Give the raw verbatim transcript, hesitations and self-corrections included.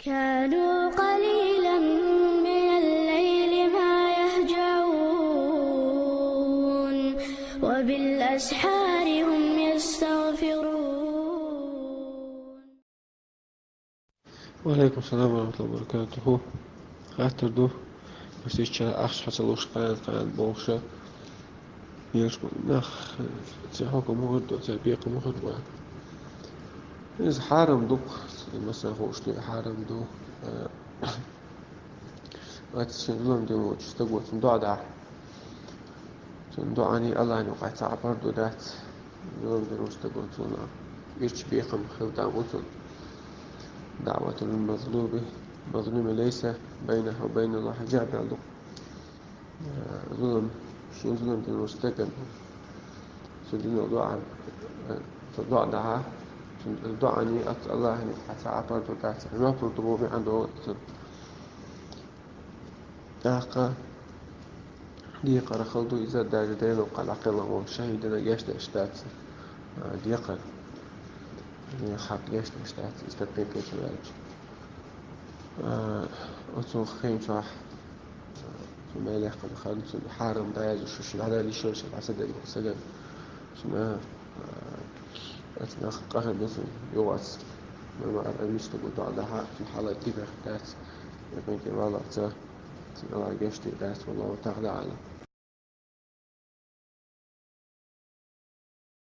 كانوا قليلا من الليل ما يهجعون، وبالأسحار هم يستغفرون. وعليكم السلام ورحمة الله وبركاته. Хаттар ду, масича ахш хацалуш къаят къаят болша. Еш нах цехока мухар ду, цехока мухар ду. Из харам дук, масса хошти харам ду. Ат син зулам дин лучу стагот дуа да. Цун дуани Аллахьни къаца апар ду дац. Зулам дин лучу стагот цуна. Ирч бихам хилдан уцун. دعوة المظلوم مظلوم ليس بينه وبين الله حجاب. Зулам, шин зулам дин лучу стаган. Цун дин дуа, цун дуа да. Цун дуани ат Аллахьни къаца апар ду дац. Жоп ду бу ми андо цун. Ахка ди къарахал ду иза даже дайно къала къала во шахидана гешта штац. Ди къар. Ди хак гешта штац, истапе печурач. Оцун хин чах. Цун мелех къан хан цун харам да язу шуш, ада лишо шак асадан садан. Шуна, ацна къахар десу, йогас. Мама ара мишта гу дуа да ха, цун хала тибах дац. Якын ки вала ца, цун ала гешти дац, والله تعالى أعلم.